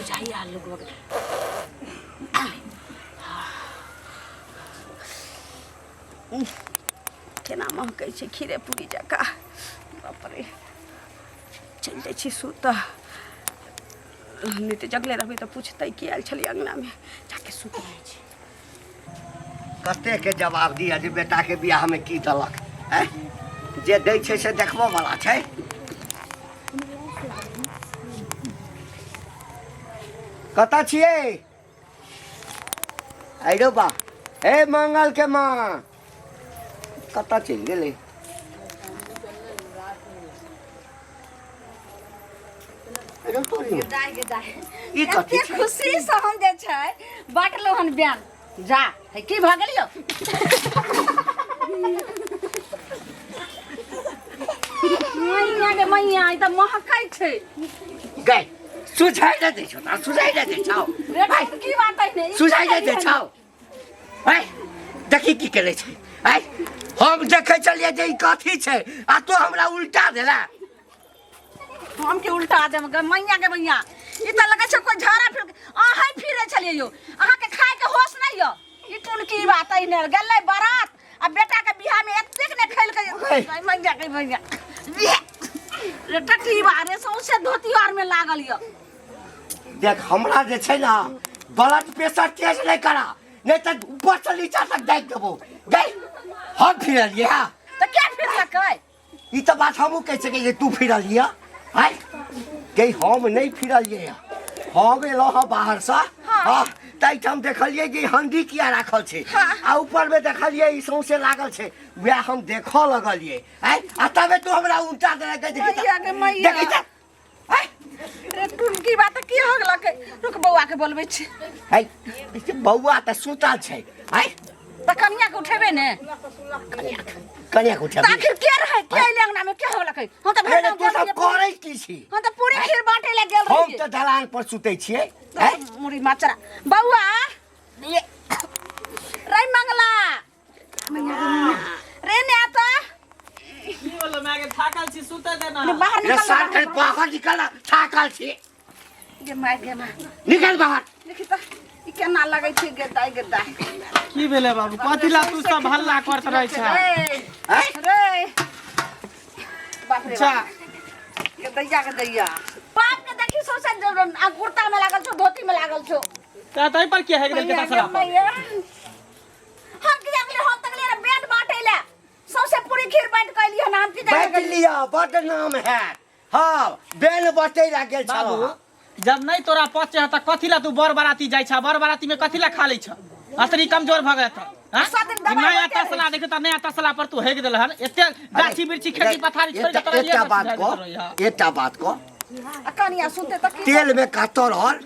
बुझाइया हल्लुक भऽ गेल। केना महकै छै खीरे पूरी जकाँ। बाप रे, चलि जाइ छी सुतऽ, नहि तऽ जगले रहबै तऽ पुछतै की आयल छलियै अङ्गनामे। जाके सुति रहै छी। कते के जवाब दिअ जे बेटाके बियाहमे की देलक? आँय, जे दै छै से देखबो वाला छै। कतऽ छियै? अरे बा, हे मंगल के माँ कतऽ चलि गेलै? अरे तोरी में। दाय गे दाय, ई कथी एते छै? खुशी से हम जे छै बाटलो हन बयान जा हे की भऽ गेलियो? मैया गे मैया, ई तऽ महकै छै। गै, सुझाइ नहि दै छौ, तोरा सुझाइ नहि दै छौ। रे की बात है ने? सुझाइ नहि दै छौ। ऐ देखी की केने छै। ऐ हम देखै छलियै जे ई कथी छै आ तू हमरा उल्टा देला। हम के उल्टा देम गे मैया, गे मैया, ई तऽ लगै छै कोई झाड़ा फिर अहाँ फिरै छलियै यौ। अहाँके खाय के होश नहि यौ। ई कोन की बात है ने? गेलै बारात आ बेटा के बियाह में एतेक ने खेलकै। मैया गे मैया रे, टटी बारे सौंसे धोती आर में लागल यौ। देख, हमरा जे छै ने ब्लड प्रेशर तेज नहि करा, नहि तऽ ऊपर से नीचा तक दाबि देबो। गै, हम फिरलियै हा? तऽ के फिरलकै? ई तऽ बात हमहूँ कहि सकै छियै, तू फिरलियै। आँय गै, हम नहि फिरलियै। हम एलहुँ हँ बाहरसँ। हँ, ताहिठाम देखलियै जे हंडी किया राखल छै आ ऊपरमे देखलियै ई सौंसे लागल छै, वएह हम देखऽ लगलियै। आँय, आ तबे तू हमरा उल्टा देलकै। देखी तऽ। मैया गे मैया। देखी तऽ। आँय। रे टुनकी बात की हो गेलक? रुक, बौआ के बोलबै छी। है, बौआ तऽ सुतल छै। आँय। तऽ कनिया के उठेबै ने? कनिया के उठेबै। तऽ आखिर के रहै, के अइलै अंगना में, के हो गेलक? हम तऽ भरि तू गाँव सब गेल रहियै। करै की छी? हम तऽ पूरी खीर बाँटै लए गेल हम रहियै। तऽ दलान पर सुतै छियै। आँय? मुड़ी माचरा बौआ ये रे मंगला रे ने आता। की बोलो माय के, थाकल छी, सुते देना। रे बाहर रे निकल। सार के बाहर निकल, थाकल छी। गे माय गे माय। निकल बाहर। देखी तऽ ई केना लगै छै। गे दाइ गे दाइ। की भेलै बाबू? कथी ला तू सब हल्ला करत रहै छ? रे। आँय? रे बाप रे। जा। बाप गे दैया गे दैया, बाप के देखी सौंसे आ कुर्ता में लागल छौ, धोती में लागल छौ। तऽ तै पर के हेग देलकै तसला पर? मैया, हम की जानलियै? हम तकलियै रे बेड बाँटै ले सौंसे पूरी खीर बाँटि कऽ एलियै हन। हम की जानै बाँटि लिअ, बड्ड नाम हैत। हँ, बेन बटै ला गेल बाबू छलहुँ। जब नहीं तोरा पचे है तऽ कथी ला तू बर बाराती जाइ छ? बर बाराती में कथी ला खा लै छ? असली कमजोर भऽ गेल तऽ हाँ? सब दिन ई दबाई नया होइते रहै। तसला देख तऽ नया तसला पर तू हेग देलहन। एते गाछी वृक्षी खेती पथारी छोड़ि कऽ तोरा एकटा इहे बात सब कह, सुझाइ देत रहै। एकटा बात कह। आ कनिया सुनते तऽ की? तेल में कतऽ रहल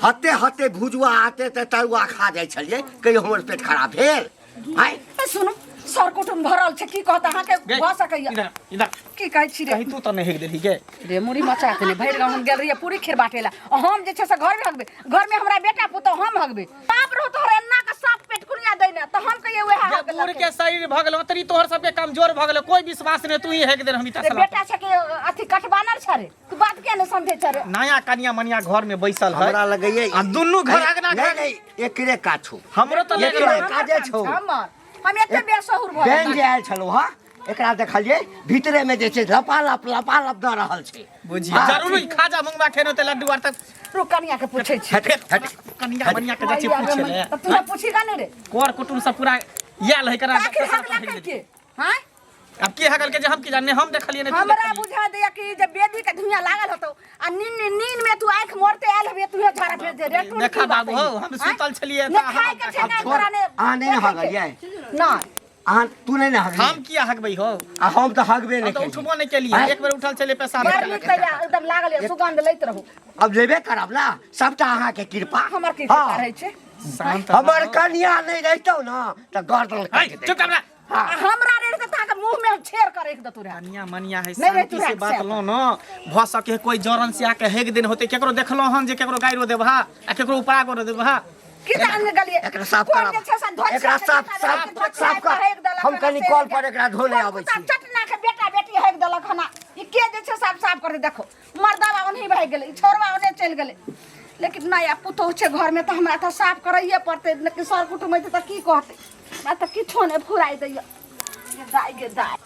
हते हते भुजुआ आते तऽ तरुआ खा जाइ छलियै, कहियो हमर पेट खराब भेल? आँय? ए, सुनू, सर कुटुम भरल छै, की कहत अहाँके? गे, भऽ सकैया। इधर इधर। की कहै छी रे? कहीं तू तऽ नहि हेग देलही गे? रे मुड़ी मचा के भरि गाँव हम गेल रहियै पूरी खीर बाँटै लए। आ हम जे छै से घरमे हगबै, घरमे हमरा बेटा पुतहु, हम हगबै? बाप रहो तोहर, एन्ना के साफ पेट कुनिया दै ने तऽ हम कहियै वएह जे हगलकै। बूढ़ के शरीर भऽ गेल ओतरी तोहर सबके कमजोर भऽ गेल, कोई विश्वास नहि, तू ही हेग देल हम रे तसला। बेटा छै कि अथी कटबानर छै रे? तू बात किया नहि समझै छै रे? नया कनिया मनिया घर में बैसल है हमरा लगैया आ दुनू घर अगना नहीं घर। नहीं, एकरे काछू। हमरो तऽ लागि एकरे रहल। काजे छौ। हमर हम एते बेसहुर भऽ बैंक जे आयल छलहुँ हँ, एकरा देखलियै भीतरे में जे छै लपालप लपालप दऽ रहल छै। बुझिए हाँ, जरूरी खाजा मुंगबा खेनो ते लड्डू आर तक। रुक, कनिया के पूछै छी। हट हट। कनिया मनिया के जाइ छी पूछे ले। तऽ तू पूछी ने रे। कर कुटुम सब पूरा याल है करा। आखिर हगला के हाँ? अब के हगल के जे हम की जाने? हम देखलिए ने, तू हमरा देखलिए। बुझा दैया कि जे बेदी के धुइयां लागल होतौ आ नींद नींद में तू आंख मोड़ते आयल हबे, तू झाड़ा फेर दे रे। टुन देखा की बात बाबू, है? हो, हम आँय? सुतल छलियै ने तऽ खाय के छै आब ने छोड़, तोरा ने। अहाँ नहि ने हगलियै? नहि। अहाँ तू नहि ने हगलियै? हम किया हगबै हो? आ हम तऽ हगबे हम नहि तऽ केलियै। उठबो नहि केलियै। आँय? एक बेर उठल छलियै पेशाब बड़ करे नीक लए। तैया एकदम लागल यऽ, सुगंध लैत रहू। अब लेबे करब ना, सबटा अहाँके कृपा। हमर की कृपा हाँ। रहै छै? शांत हमर रहो। कनिया नहि रहितौ ने तऽ गर्दन है, काटि चुप दैतौ। कर। आ हमरा रे तऽ अहाँके मुँह में हम छेड़ कर राखि देतू रे। कनिया मनिया है, नहीं रहे शांति तू से राख बात से। लो न, भऽ सके है कोई जरन से आके हेग दिन होते। केकरो देखलो हन जे केकरो गाइरो देबहा आ केकरो उपरा गोरो देबहा? की जान गेलियै? एकरा साफ कोन करब। जे छै से धोती एकरा से साफ बेटा साफ बेटी धोती साफ आबि कर। कऽ हेग देलक हम हन, कनी से कल जे पर एकरा धोने कोन अबै कुत्ता छी। चटना के बेटा बेटी हेग देलक हन। ई के जे छै साफ साफ कर दे। देखो, मर्दावा ओनही भागि गेलै, ई छोड़वा ओने चलि गेलै। लेकिन नया पुतोहु छै घरमे तऽ हमरा तऽ साफ करैए पड़तै, लेकिन सर कुटुम अयतै तऽ की कहतै? हमरा तऽ किछो नहि फुराइ दैए। गे दाइ, गे दाइ।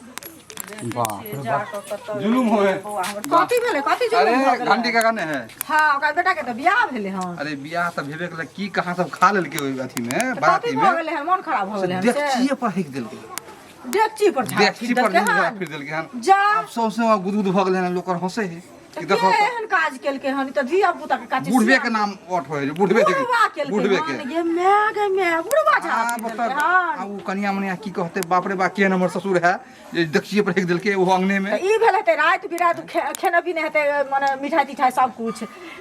बाप रे बाप, जुलुम होए। कथी भेलै? कथी जुलुम अरे भऽ गेलै? घंटी काका ने है? हाँ, ओकरा बेटा के तऽ बियाह भेलै हन। अरे बियाह तऽ भेबे केलै, की कहाँ सब खा लेलकै ओहि अथी में तऽ बाराती कथी में भऽ गेलै हन? मन खराब भऽ से गेलै हन से? डेकचिए पर हेक देलकै। डेकची पर झाड़ डेकची फिर पर देलकै झाड़ हन? फिर देलकै हन। जा। आब सौंसे गुदगुद भऽ गेलै हन, लोक आर हंसै है तऽ कि के देखो एहन काज केलकै हन? ई तऽ धिया पुता के काज छै, बुढ़बे के सियान। नाम अट होय है, बुढ़बे के। बुढ़बा केलकै बुढ़बे हन? के। गे my, गे my, बुढ़बा झाड़ आ फिर बता देलकै हन? आ उ कनिया मनिया की कहते? बाप रे बाप, केहन हमर ससुर है जे डेकचिए पर हेक देलकै, ओहो अंगने में। तऽ ई भेल हेतै राति बिराति खेने पीने हेतै, मने मिठाइ तिठाइ सब कुछ,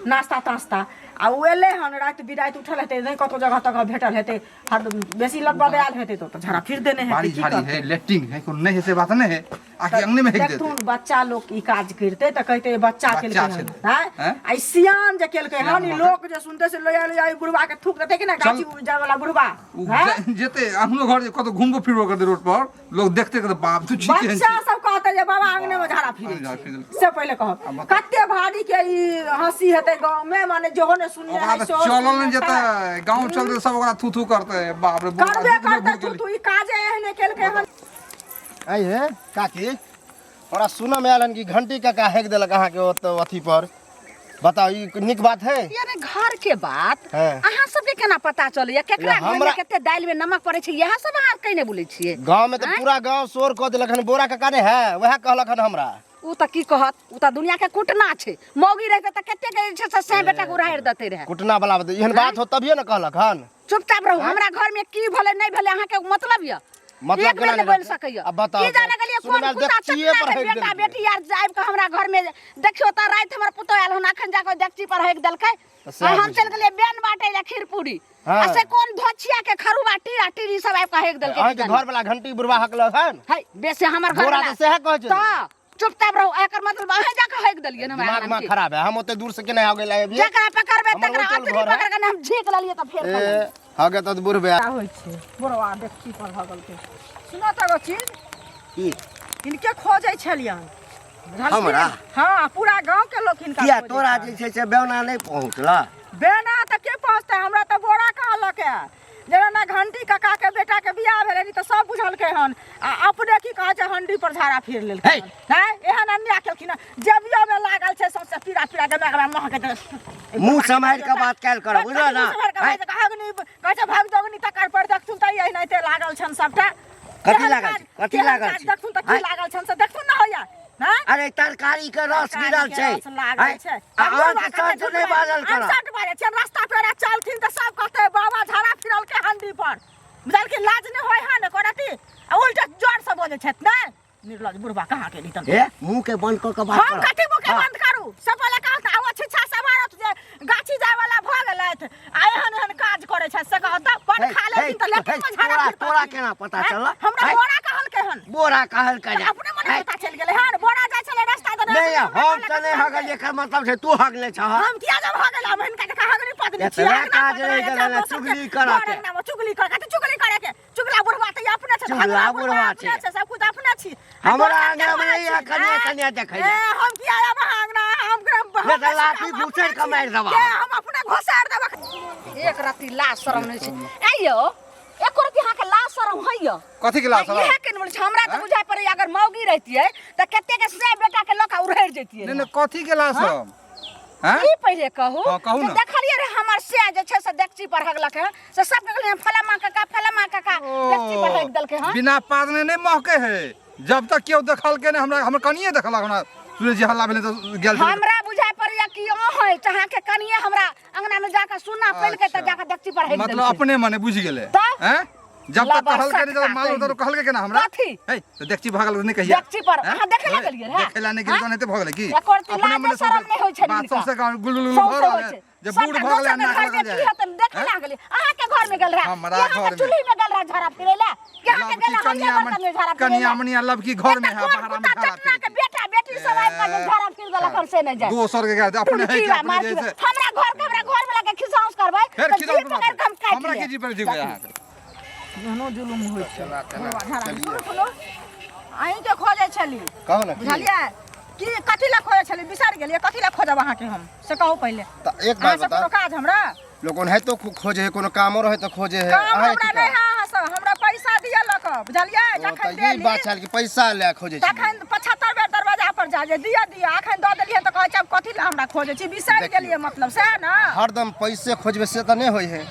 नास्ता तास्ता, आ ओ एलै हन राति बिराति, उठल हेतै नहि, कतौ जगह तगह भेटल हेतै, हद बेसी लगभग आयल हेतै तऽ झाड़ा फिर देने हेतै। बाड़ी की झाड़ी करतै? है, लेट्रिन है, कोनो नहीं है से बात नहीं है, आकि अंगने में हेक देते। देखथुन बच्चा लोक ई काज करतै तऽ कहतै बच्चा बच्चा केलकै हन। छलै। आँय? आँय? आ ई सियान जे केलकै सियान हन, ई भऽ लोक जे सुनतै से लोया लोया ई बुढ़वा के थूक देतै कि ने? चल। गाछी जाय वाला बुढ़वा। उ आँय? जेते अपनो घर जे कतौ घुमबो फिरबो करतै रोड पर, लोग देखते कहते बाप तू छी केहन बच्चा छी। सब कहते जे बाबा अंगने में झाड़ा फिरे झाड़ा छै। फिर देलकै। से पहिले कहब आ बताउ। कते भारी के ई हंसी हेतै गाँव में, माने जेहो ने सुनने ओकरा है तऽ सेहो चलल सुनने नहि छै। जेतै गाँव, चलतै सब ओकरा थू थू करतै। बाप रे, बुढ़बा करबे दूध में करतै घुर तू गेलै। तू ई काजे एहने केलकै हन। आइ हे काकी, हमरा सुनऽ मे आयल हन कि घंटी काका हेक देलक अहाँके ओतऽ अथी पर। बताउ, ई नीक बात है? यारे घर के बात हाँ। अहाँ सबके केना पता चलैया? केकरा घर में कते दालि में नमक पड़ै छै, इएह सब अहाँ कहीं नहि बोलै छियै? गाँव में तऽ पूरा गाँव शोर कऽ देलक हन। बोरा काका ने है, वएह कहलक हन हमरा। उ तऽ की कहत, उ तऽ दुनिया के कुटना छै। मौगी रहते तऽ कते के जे छै से सैं बेटा के उड़ारि देते रहे। कुटना वाला बात, एहन बात हो तभिए ने कहलक हन। चुपचाप रहू। हमरा घर में की भेलै नहि भेलै अहाँके मतलब यऽ? मतलब एक बेर केना नहि बोलि नहि सकैया। आब बताउ की तऽ। जाने गेलियै सुनू कोन ने, कुत्ता देखचिए चटना पर के हेक बेटा देलकै। बेटी आर जाबि कऽ हमरा घर में देखियौ तऽ राति हमर पुतोह आयल हन, अखन जाकऽ डेकची पर हेक देलकै। तऽ सएह आ हम बुझियौ। चलि गेलियै बेन बाटै लए खीर पूरी, हाँ। आ से कोन धोछिया के खरुआ टीरा टीरी सब आबि कऽ हेक देलकै। अहाँके की जाने। घर वाला घंटी बुढ़वा हकलक हन? है बेसी हमर घर बोरा वाला तऽ सएह कहै छै। तऽ चुपचाप रहू। एकर मतलब अहें जाकऽ हेक देलियै ने हमरा दिमाग अंगना में में? खराब है, हम ओते दूर से केना आ गेल अभी? जकरा पकड़बै हमर तकरा उठल अतरी घर है। पकड़ के हम झीक लेलियै तऽ फेर ए कहलियै। हगे तऽ बुढ़ बे होइ छै बुढ़वा डेकची पर भगल के। सुनऽ तऽ एगो चीज। की? हिनके खोजै छलियन, बुझलखिन? हमरा? हाँ, पूरा गांव के लोग हिनका किया खोजै तोरा छल। जे छै से बेौना नहि पहुँचल? बेना तऽ के पहुँचतै? हमरा तऽ बोरा कहलक है जेना ने घंटी काका के बेटा के बियाह भेलै नि, तऽ सब बुझलकै हन, आ अपने की कहै छै, हंडी पर झाड़ा फिर लेलकै हे! हन। हैं, एहन अन्याय केलखिन हन। जेबियो में लागल छै सबसे पीरा पीरा के मेघरा महक दे। मुँह सम्हारि कऽ बात कयल करऽ, बुझल ने? कहै छै भाग जोगनी तकर पर देखथुन तऽ एनाहिते लागल छन सबटा। कथी केहन लागल काज- छै? कथी केहन लागल काज छै? देखथुन तऽ की आँय? लागल छन से देखथुन ने होइया। हैं? अरे तरकारी के रस तरकारी गिरल के छै। रस लागल आँय? छै। आ हम बुढ़वा अहाँके कते सच झूठ नहि बाजल हम करऽ। सच बाजै छियै। रास्ता पेरा चलथिन तऽ सब कहतै बाबा झाड़ा फिरल के हंडी पर। बुझलखिन? लाज नहि होइ हन एको रति, आ उल्टा जोर से बजै छथि ने। निर्लज बुढ़वा कहाँ के नितन। हे, मुँह के बंद कऽ के बात हम करऽ। कथी मुँह के हाँ। बंद करू? सब पहिले कहत आब छिछा समारत जे गाछी जाय वाला भऽ गेलथि, आ एहन एहन काज करै छथि से कहत तऽ बड़ हे, खा हे, लेथिन तऽ लेट्रिन में हे, झाड़ा तोरा फिरतथिन। तोरा केना पता आँय? चलल? हमरा आँय? बोरा कहलकै हन। बोरा कहलकै जे? अपने मने आँय? पता चलि गेलै हन। बोरा जाइ छलै रास्ता दने। नहि, अपने हम हमरा तऽ नहि कहलकै। हगल, एकर मतलब छै तू हगले छह। हम किया जब हगल? हम हिनका के हगनी पत्नी छी। एतबे अंगना काज पर रहि रहै गेलै छै, ने दोसर के चुगली करऽ घर के। अंगना मे चुगली कर के, चुगली करे के। चुगला बुढ़वा तऽ ई अपने छै। चुगला हगला बुढ़वा अपने छै। छै, सब कुछ अपने छी। आ हमरा दोसर के अंगना मे घर नहि छी, कनिया आँय? कनिया देखै ए, लए। हम किया आयब अहाँ अंगना? हम नहि तऽ लाठी घुसैड़ कऽ मारि देबह। के हम अपने घुसारि देबह। एक रत्ती लाज शरम नहि छै। ऐ यौ, एको रत्ती अहाँके लाज शरम होइया? कथी के लाज शरम? इएह केने बोलै छै। हमरा तऽ बुझाइ पड़ैया अगर मौगी रहितियै तऽ कते के से बेटा के लऽ कऽ उड़ैड़ जैतियै। नहि नहि, कथी के लाज शरम? हैं? की पहिले कहू? हाँ, कहू जे ने। देखलियै रे हमर से जे छै से डेकची पर हगलक हन, से सब कहलियै फलामा काका, फलामा काका डेकची पर हगि देलकै हन। बिना पादने नहि महके है, जब तक केओ देखलकै नहि। हमरा हमर कनिए देखलक, हमरा सुनै छी हल्ला भेलै तऽ गेल छलै। हमरा बुझाइ पड़ैया कि अहैं अहाँके कनिए हमरा अंगना में जाके सुना पैलकै तऽ जाके डेकची पर हगि मतलब देलकै। अपने मने बुझि गेलै। तऽ? हैं? जब तक लबर कहलकै नहि, सटका जब मालूम कहीं। तऽ कहलकै केना हमरा? कथी? है तऽ देखची भागल नहि कहिया। डेकची पर हैं? अहाँ देखै लए गेलियै रहए? देखै लए नहि गेलियै, तहन एते भऽ गेलै की? एको रत्ती अपने लाजो मने शरम सौंसे नहि होइ छनि बात हिनका। सौंसे गाँव गुलगुल भऽ सौंसे रहल होइ है छै। जे बूढ़ सबटा भऽ गेलै दोसरके नाक घरमे लगल की जाइ। हेतै देखे हैं? लागलियै। अहाँके घरमे गेल रहए? हमरा कि अहाँके घरमे। चूल्हीमे गेल रहए झाड़ा फिरै लए? कि अहाँके लबकी गेल रहए कनिया हरियर बर्तनमे झाड़ा फिरै कनिया लए? मनिया लबकी घर में एकटा है, कोन बाहर में कुत्ता झाड़ा चटना के फिरै। बेटा बेटी सब आबि कऽ जे झाड़ा फिर देलक हन से नहि जाय। दोसर के घर अपने है कि टुनकी अपने मार जैसे हमरा घर के, हमरा घर वाला के खिसाउस करबै फेर तऽ खिलाओ जीभ पकड़ि कऽ हम काटि हमरा के लेब। जी पर जीबै अहाँके। एहनो जुलुम होइ छै। चला चला बुढ़वा झाड़ा। चलिए। सुनू सुनू, अहीँके खोजै छली। कहू ने की? बुझलियै कि कथी लए खोजै छली? बिसरि गेलियै कथी लए खोजब अहाँके हम से कहू पहिले तऽ एक अहाँ बात से बताउ कोनो काज हमरा लोक ओनाहितो खोजे है कोनो कामो रहे तऽ खोजे है काम अहाँ हमरा की नहि काम? है अहाँ से हमरा पैसा दिअ लऽ कऽ बुझलियै ओ, जखन तऽ ई देली बात छल कि पैसा लए खोजे छी तखन 75 बेर दरवाजा पर जा जे दिअ दिअ अखन दऽ देलियै तऽ कहै छै आब कथी लए हमरा खोजै छी बिसरि देखियौ। गेलियै मतलब सएह ने हरदम पैसे खोजबै से तऽ नहि होइ है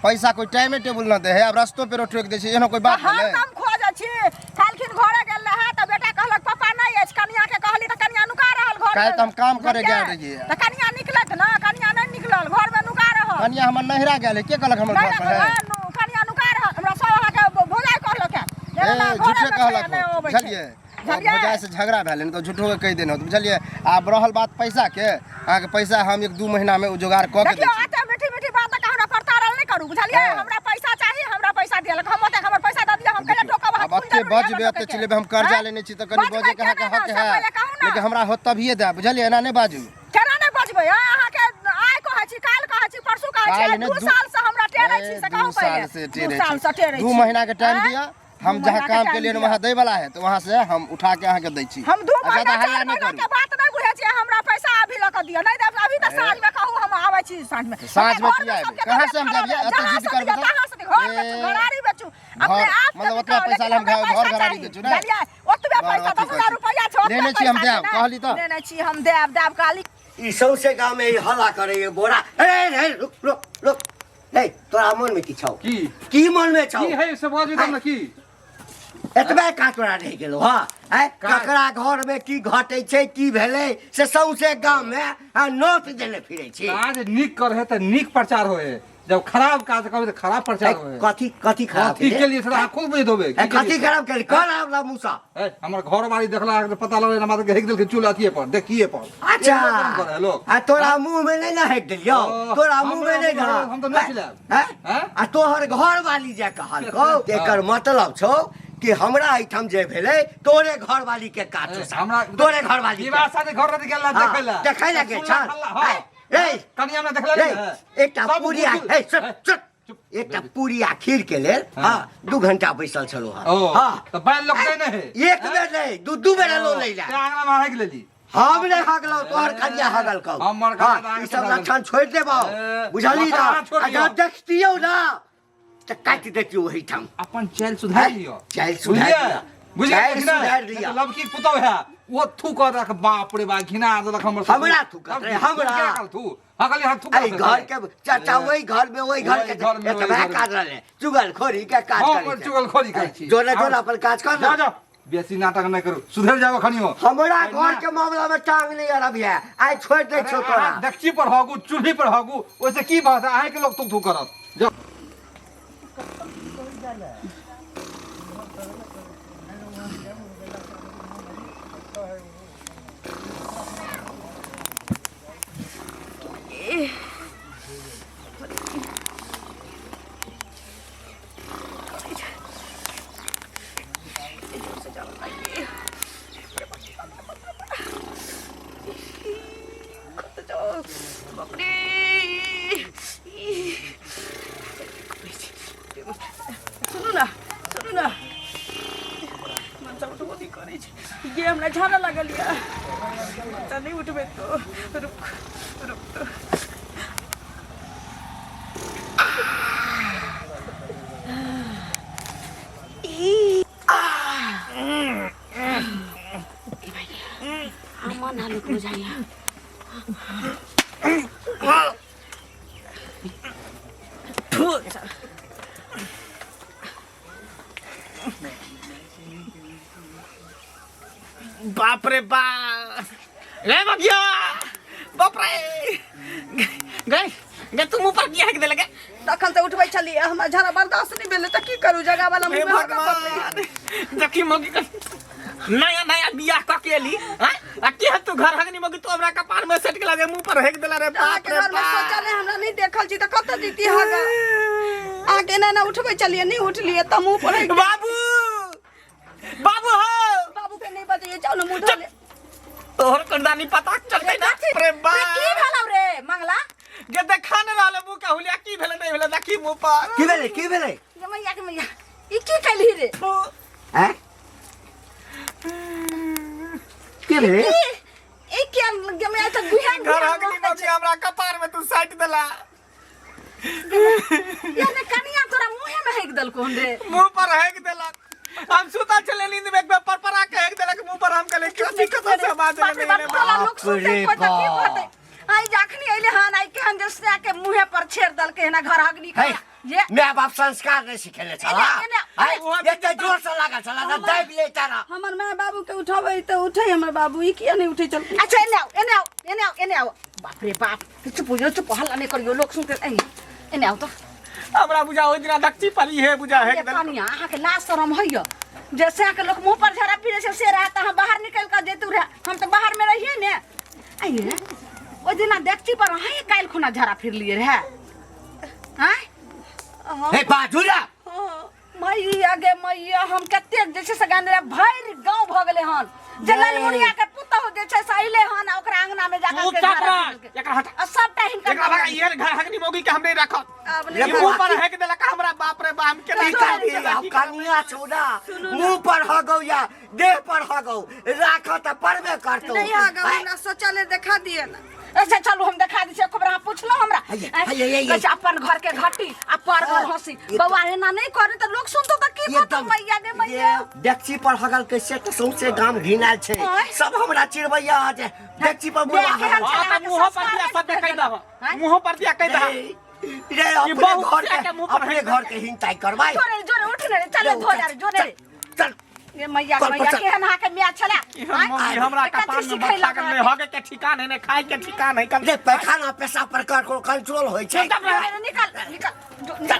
पैसा कोई टाइमे टेबुल न दे है आब रस्तो पेरो ठोकि दै छै एहनो कोई बात भेलै हरदम खोजै छी काल्हिखिन घरे गेल रहै तऽ बेटा कहलक पापा नहि अछि कनिया के कहली तऽ कनिया नुका रहल घर काल्हि तऽ हम काम करे गेल रहियै। तऽ कनिया निकलत ने कनिया नहि निकलल घर में नुका रहल कनिया हमर नहिरा गेल है के कहलक हमर नहि घर पर है कनिया नुका रहल हमरा सब अहाँके भोजाइ कहलक है ए झूठे कहलक हो, बुझलियै भौजाइ से झगड़ा भेलै ने तऽ झूठो के कहि देने होत बुझलियै आब रहल बात पैसा के अहाँके पैसा हम एक दू महीना में जोगाड़ कऽ के दै देखियौ छी एते मीठी मीठी बात के हमरा प्रताड़ल नहि करू बुझलियै हँ। हमरा पैसा चाही हमरा पैसा दिअ हम ओते हमर पैसा दऽ दिअ हम कहिया टोकब आब एते बजबै एते चिलेबै हम कर्जा लेने छी तऽ कनि बजै के अहाँके हक है लेकिन हमरा होत तभिए देब बुझलियै एना नहि बाजू केना नहि बजबै आँय? अहाँके आइ कहै छी काल्हि कहै छी परसू कहै छी काल्हि आइ नहि, दू दू- साल से हमरा टेरै छी ए, से दू कहू साल पहिले से दू टेरै साल छी। से टेरै दू छी महीना के टाइम आँय? दिअ हम दू जहाँ महीना के काम टाइम के लिए दिअ। वहाँ दै वाला है तो वहाँ से हम उठा के अहाँके दै छी हम दू आ महीना ज्यादा हल्ला चार नहि महीना करू के बात नहि बुझै छियै हमरा पैसा अभी लऽ कऽ दिअ नहि देब अभी तऽ साँझ में कहू हम आबै छी साँझ में साँझ में हमरा किया घरमे एबै? सबके कहाँ से हम तबियत जाबियै? खराब एते है। जिद जहाँ से करबै दिअ तऽ? तहाँ से दिअ। घर बेचू ए, घरारी बेचू अपने घर- आप मतलब ओतबा पैसा लए हम घर घरारी बेचू ने? ओतबे बड़ पैसा अथी 10,000 करै छी। रुपैआ छै ओतबे लेने छी हम पैसा देब, छै ने। कहली तऽ। लेने छी हम देब देब काली ई सौंसे गाँव में ई हल्ला करे बोरा ए ए रुक रुक रुक ए तोरा मन में की छौ की? की मन में छौ की है से बाजू तब ने की एतबे का तोरा रहि गेलो हँ आँय ककरा घर में की घटै छै की भेलै से सौंसे गाँव में आ नोत देने फिरै छी काज नीक करे तऽ नीक प्रचार होए जब खराब काज करबे तऽ खराब प्रचार होए कथी कथी खराब कथी केले? के लिए से अहाँ खुद बुझि देबै ए, कथी खराब केली कर आवला मूसा ए, हमर घर बारी देखला तऽ पता लगलै हमरा तऽ हेक देलखिन चूल्हा अथिए पर देखिए पर अच्छा एहनो काम करे है लोग आ तोरा मुंह में नहीं ना हेक देलियौ ओ, तोरा मुंह में हमरा नहीं मुँह में ना हम तऽ नहि खिलायब। हैं? हैं? आ तोहर घर वाली जे कहलकौ एकर मतलब छौ कि हमरा एहिठाम जे भेलै तोरे घर वाली के काज छौ हमरा तोरे घर वाली के। विवाह शादी घर रहती गेल हाँ, देखै ला देखै ला गेल छल। हां ए, कनिया हमरा देखला रे, नहीं एकटा पूरी आ ए, चुप चुप एकटा पूरी आ खीर के लेल हाँ दू घंटा बैसल छलहुँ हँ ओ हाँ तऽ बैल लोग दै नहीं है एक बेर नहीं दू दू बेर एलहुँ लै ला ते आंगना में हाइक लेली हम नहि हगलहुँ तोहर कनिया हगल कहू हमर कनिया तऽ हाँ, अहाँके ई सब हगल। लक्षण छोड़ि देबौ ए, बुझली लक्षण ना अहाँ छोड़ि आ दियौ। जँ देखतियौ ना तऽ काटि दैतियौ ओहिठाम अपन चैल सुधार लियो चालि सुधारि लिअ। बुझलियै चालि कि नहि? सुधारि लिअ। नहि तऽ लबकी पुतहु है ओ थू कऽ देलक बाप रे बा घिना देलक हमर ससुर। हमरा थू कहत रहे, हमरा। क्या कहल थू हाँ कहलियै हाँ थू एहि कहत घर रहे। के चाचा ओहि घर में ओहि घर के ओहि घर में, ओहि एतबा घर में। काज रहलै चुगलखोरी के काज हाँ, करै छै। चुगलखोरी करै छी। जो ने जो ने अपन काज कर जाओ ना जाओ बेसी नाटक नहि करू सुधरि जाओ अखनियो हमरा घर के मामला में टांग नहीं अरब है आइ छोड़ दै छौ तोरा डेकची पर हगू चूल्ही पर हगू ओहिसे की बात है अहाँके लोग थू थू करत जाओ सुनू ने सुनू ने मनसा उठबो नहि करै छै ये हमरा झाड़ा लागल यऽ मनसा नहि उठबै तो रुक रुक तो मन हल्लुक बुझाइया बाप रे बाप रे बगिया बाप रे गए गए तुम ऊपर किया हक देलके तखन तऽ उठबै छलियै हमरा झड़ा बर्दाश्त नहि भेलै तऽ की करू जगह वाला हे मुँह में हकऽ पड़लै। भगवान देखी मौगी के नया नया बियाह क के एली हैं आ के तू घर हगनी मौगी तू हमरा कपार में सेट के लगे मुंह पर हेक देला रे बाप अहाँके रे घरमे बाप सोचल नहि हमरा नहि देखल छी तऽ कतऽ जैती हगा अहाँके एना एना उठबै छलियै नहि उठलियै तऽ मुँह पर हेक बाबू बाबू हो बाबू के नहीं बजैए जाओ ना मुँह धो ले तोहर कंदानी पता चलते ना रे बाप की भेलौ रे मंगला जे देखा ने रहल मुंह के हुलिया की भेलै नहीं भेलै देखी मुंह पर की भेलै की भेलै गे मैया के मैया ई की कैलही रे हैं की भेलै ई के गे मैया तऽ घर हगनी मौगी हमरा कपार में तू साटि देला। ये कनिया तोरा मुंहे में हेक देलको हन रे। मुंह पर हेक देलक। हम सुतल छले नींद में, एक बेर पर पर आके हेक देलक मुंह पर। हम कहले कथी कथी से आवाज बाप रे बाप, एले। टोला लोग सुनते रे कोई तऽ की बाप। कहतै? आई जखनी अइले हन, आई केहन जे से के मुंहे पर छेड़ देलकै हन घर हगनी है के ये। माय बाप संस्कार नहीं सिखेले छला। एने, एने, है एते जोर से लागल छला ना दाबि ले तारा। हमर माय बाबू के उठबै तऽ उठै हमर बाबू, ई किया नहि उठै छल? अच्छा, एने आओ, एने आओ, एने आओ, एने आओ। बाप रे बाप, चुप हो जाओ, चुप, हल्ला नहीं करियो, लोग सुनते। एने एने आओ तो। हमरा बुझा ओहि दिना दक्षी पर इहे बुझा ये हेक देलक। कनिया, अहाँके लाज शरम होइय जे से के लोग मुंह पर झड़ा फिरे छै से रहत, अहाँ बाहर निकल के जैतू रहे, हम तऽ बाहर में रहिए ने। आइए, ओहि दिना देखची पर अहाँ काल्हि खुना झड़ा फिर लिए रहे आँय? हे बाजू ना। मैया गे मैया, हम कतेक जे छै से गान रहे, भरि गाँव भऽ गेलै हन जे ललमुनिया के पुतहु जे छै से अइले हन आ ओकरा अंगना में जाकर तू के चुप झाड़ा रह। फिरलकै। एकरा हटा। आ सबटा हिनकर एकरा भगा, इहे घर हगनी मौगी के हम नहीं रखब। आब ई नहि। मुंह पर हेक देलक हमरा, बाप रे बाप, हम केना की करबी आब? कनिया छौड़ा मुंह पर हगौ या देह पर हगौ, राख तऽ पड़बे करतौ। नहि आगा हमरा शौचालय देखा दिअ ने। अच्छा चलू, हम देखा दै छी। एको बेर अहाँ पुछलहुँ हमरा? हैये, आँय? हैये, हैये। कहै छै, अपन घर के घटी आ पर घर हंसी। बौआ, एना नहि करी तऽ लोक सुनतो तऽ की कहतो? मैया गे मैया, डेक्ची पर हगल कैसे तऽ सौंसे गाम घिनायल छै। आँय? सब हमरा चिड़बैया जे डेक्ची पर बुढ़ा देख केहन हगल। छै। हाँ, तऽ मुंहो पर दिया सब कहि दह। आँय? मुंहो पर दिया कहि दह। रे, रे अपने बहुत घर के के मुंह पर अपने हगल। घर के हिंताई करबाई। जोरे जोरे उठ ने रे, चल धो जा रे, जोरे रे। चल। ये मैया के चल, मैया, चल। केहन अहाँके माय छलै? एहन आँय? मौगी हमरा कथी कपार में सिखेलक बच्चा के अहाँके? नहीं हगे के ठिकान है, नहीं खाए के ठिकान है कम। रे, पैखाना पेशाब पर कर कंट्रोल होइ छै। चुप रह। जोरे, निकल निकल जो- चल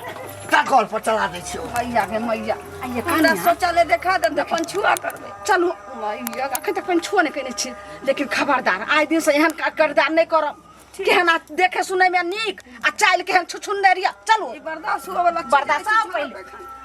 चल, कल पर चला दै छियौ। मैया गे मैया, आइए हमरा कनिया। शौचालय देखा देब तऽ पंछुआ करबै। चलू मैया, अखन तक पंछुआ नहि केने छी, लेकिन खबरदार, आइ दिन से एहन करदार नहि करब। केहन आ देखे सुनै में नीक आ चालि केहन छुछुन्नर यऽ। चलू। ई बर्दाश्त हुअ वाला चीज बर्दाश्त नहि छै, आउ पहिले। पैखाना।